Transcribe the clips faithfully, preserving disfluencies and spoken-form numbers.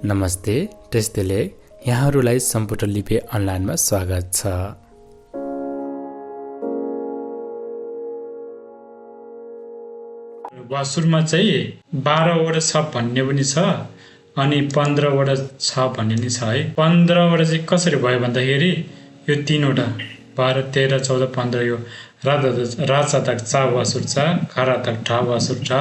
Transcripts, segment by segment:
नमस्ते, टेस्टेले यहाँहरूलाई सम्पूर्ण लिपे अनलाइनमा स्वागत छ। वासुरमा चाहिँ बाह्रवटा छ भन्ने पनि छ, अनि पन्ध्रवटा छ भन्ने पनि छ है। पन्ध्रवटा चाहिँ कसरी भयो भन्दाखेरि यो तिनवटा, बाह्र, तेह्र, चौध, पन्ध्र, यो राधा राचा तक चा वासुर चा, घरा तक ढा वासुर ढा,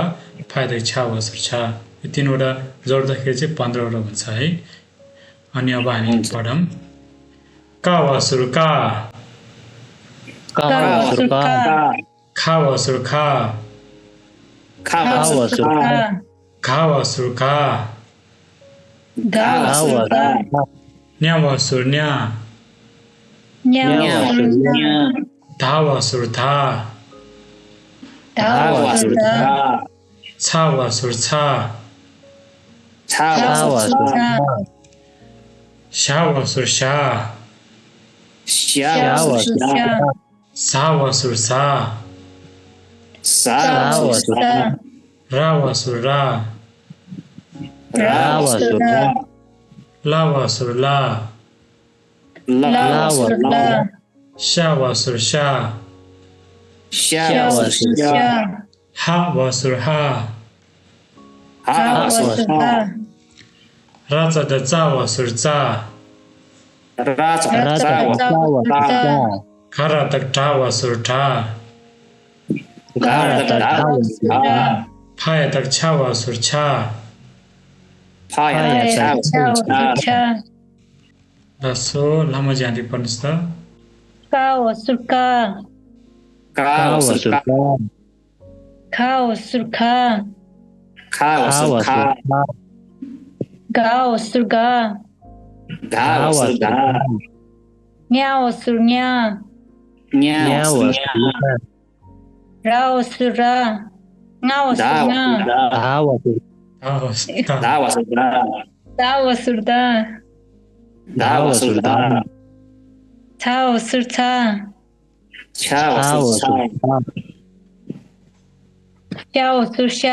फाय तक छा वासुर छा, यो तिनवटा जोड्दाखेरि चाहिँ पन्ध्रवटा हुन्छ है। अनि अब हामी हुन्छ। पढौँ। का वासुर का। का वासुर का। खा वासुर खा। खा वासुर खा। घा वासुर घा। घा वासुर घा। न्या वासुर न्या। न्या वासुर न्या। धा वासुर धा। धा वासुर धा। छा वासुर छा। छा वासुर छा। शा वासुर शा। शा वासुर शा। सा वासुर सा। सा वासुर सा। रा वासुर रा। रा वासुर रा। ला वासुर ला। ला वासुर ला। शा वासुर शा। शा वासुर शा। हा वासुर हा। हा वासुर हा। रा चा दा चा वासुर चा। रा चा दा चा वासुर चा। घा रा तक ढा वासुर ढा। घा रा तक ढा वासुर ढा। फा या तक छा वासुर छा। फा या तक छा वासुर छा। ལགས་སོ། ལྷ་མོ་ཅན་འདི་པར་ནི་སྟ། ཀ་འོ་སུར་ཀ། ཀ་འོ་སུར་ཀ། ཁ་འོ་སུར་ཁ། ཁ་འོ་སུར་ཁ། ག་འོ་སུར་ག། ག་འོ་སུར་ག། ཉ་འོ་སུར་ཉ། ཉ་འོ་སུར་ཉ། ར་འོ་སུར་ར། ང་འོ་སུར་ང་། ད་འོ་སུར་ད། ད་འོ་སུར་ད། ད་འོ་སུར་ད། ད་འོ་སུར་ད། ད་འོ་སུར་ད། ཆ་འོ་སུར་ཆ། ཆ་འོ་སུར་ཆ།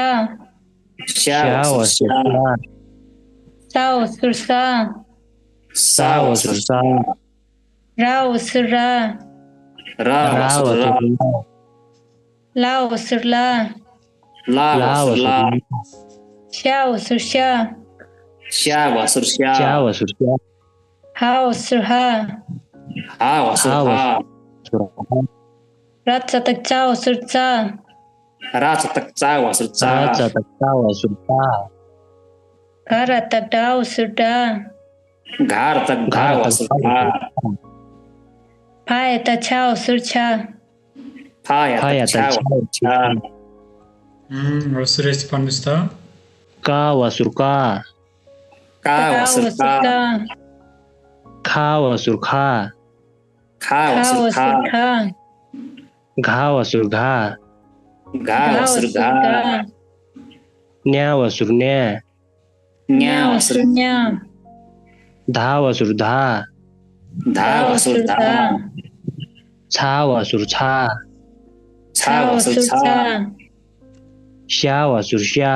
ཤ་འོ་སུར་ཤ། ས་འོ་སུར་ས། ས་འོ་སུར་ས། ར་འོ་སུར་ར། ར་འོ་སུར་ར། ལ་འོ་སུར་ལ། ལ་འོ་སུར་ལ། ཤ་འོ་སུར་ཤ། ཤ་འོ་སུར་ཤ། ཤ་འོ་སུར་ཤ། ཧ་འོ་སུར་ཧ། ཧ་འོ་སུར་ཧ། ར་ཙ་བཏགས་རྩ་འོ་སུར་རྩ། ར་ཙ་བཏགས་རྩ་འོ་སུར་རྩ། ར་ཙ་བཏགས་རྩ་འོ་སུར་རྩ། ག་ར་བཏགས་གྲ་འོ་སུར་གྲ། ག་ར་བཏགས་གྲ་འོ་སུར་གྲ། ཕ་ཡ་བཏགས་ཕྱ་འོ་སུར་ཕྱ། ཕ་ཡ་བཏགས་ཕྱ་འོ་སུར་ཕྱ། ཨུམ། འོ་སུ་རེ་སི་པ་ནུ་སྟ། ཀ་འོ་སུར་ཀ། ཀ་འོ་སུར་ཀ། ཁ་འོ་སུར་ཁ། ཁ་འོ་སུར་ཁ། ག་འོ་སུར་ག། ག་འོ་སུར་ག། ཉ་འོ་སུར་ཉ། ཉ་འོ་སུར་ཉ། ད་འོ་སུར་ད། ད་འོ་སུར་ད། ཚ་འོ་སུར་ཚ། ཚ་འོ་སུར་ཚ། ཤ་འོ་སུར་ཤ།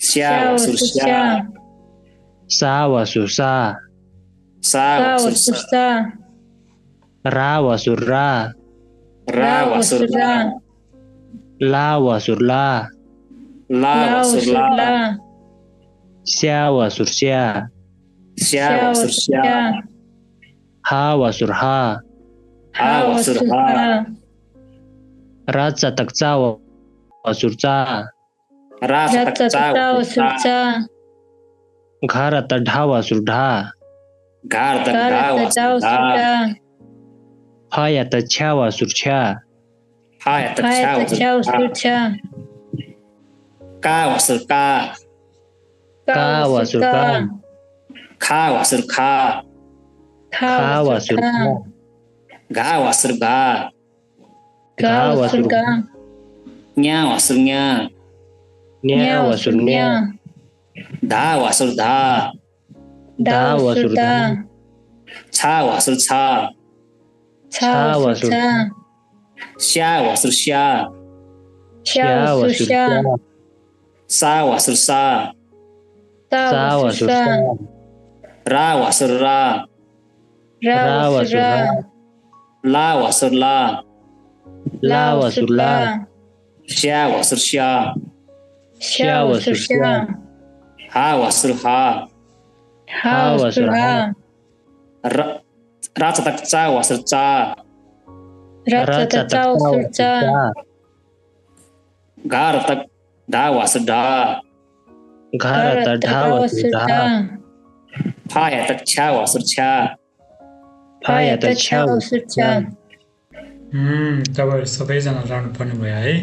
ཤ་འོ་སུར་ཤ། ས་འོ་སུར་ས། ས་འོ་སུར་ས། ར་འོ་སུར་ར། ར་འོ་སུར་ར། ལ་འོ་སུར་ལ། ལ་འོ་སུར་ལ། ཤ་འོ་སུར་ཤ། ཤ་འོ་སུར་ཤ། ཧ་འོ་སུར་ཧ། ཧ་འོ་སུར་ཧ། ར་ཙ་བཏགས་རྩ་འོ་སུར་རྩ། ར་ཙ་བཏགས་རྩ་འོ་སུར་རྩ། ག་ར་བཏགས་གྲ་འོ་སུར་གྲ། ག་ར་བཏགས་གྲ་འོ་སུར་གྲ། ཕ་ཡ་བཏགས་ཕྱ་འོ་སུར་ཕྱ། ཕ་ཡ་བཏགས་ཕྱ་འོ་སུར་ཕྱ། ཀ་འོ་སུར་ཀ། ཀ་འོ་སུར་ཀ། ཁ་འོ་སུར་ཁ། ཁ་འོ་སུར་ཁ། ག་འོ་སུར་ག། ག་འོ་སུར་ག། ཉ་འོ་སུར་ཉ། ཉ་འོ་སུར་ཉ། ད་འོ་སུར་ད། ད་འོ་སུར་ད། ཚ་འོ་སུར་ཚ། ཚ་འོ་སུར་ཚ། ཤ་འོ་སུར་ཤ། ཤ་འོ་སུར་ཤ། ས་འོ་སུར་ས། ཙ་བ་ཟུར་ཙ། ར་བ་ཟུར་ར། ར་བ་ཟུར་ར། ལ་བ་ཟུར་ལ། ལ་བ་ཟུར་ལ། ཤ་བ་ཟུར་ཤ། ཤ་བ་ཟུར་ཤ། ཧ་བ་ཟུར་ཧ། ཧ་བ་ཟུར་ཧ། ར། ར་ཙ་བཏགས་རྩ་བ་ཟུར་རྩ། ར་ཙ་བཏགས་རྩ་བ་ཟུར་རྩ། ག་ར་བཏགས་གྲ་བ་ཟུར་གྲ། ག་ར་བཏགས་གྲ་བ་ཟུར་གྲ། ཕ་ཡ་བཏགས་ཕྱ་བ་ཟུར་ཕྱ། ཕ་ཡ་བཏགས་ཕྱ་བ་ཟུར་ཕྱ། ཨུམ། ད་བར་སོ་པའི་ཟ་ན་རང་ཕོ་ནི་མོ་ཡ་ཨེ།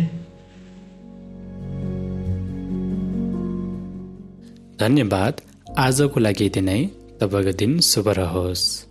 धन्यवाद। आजको लागि यति नै। तपाईँको दिन शुभ रहोस्।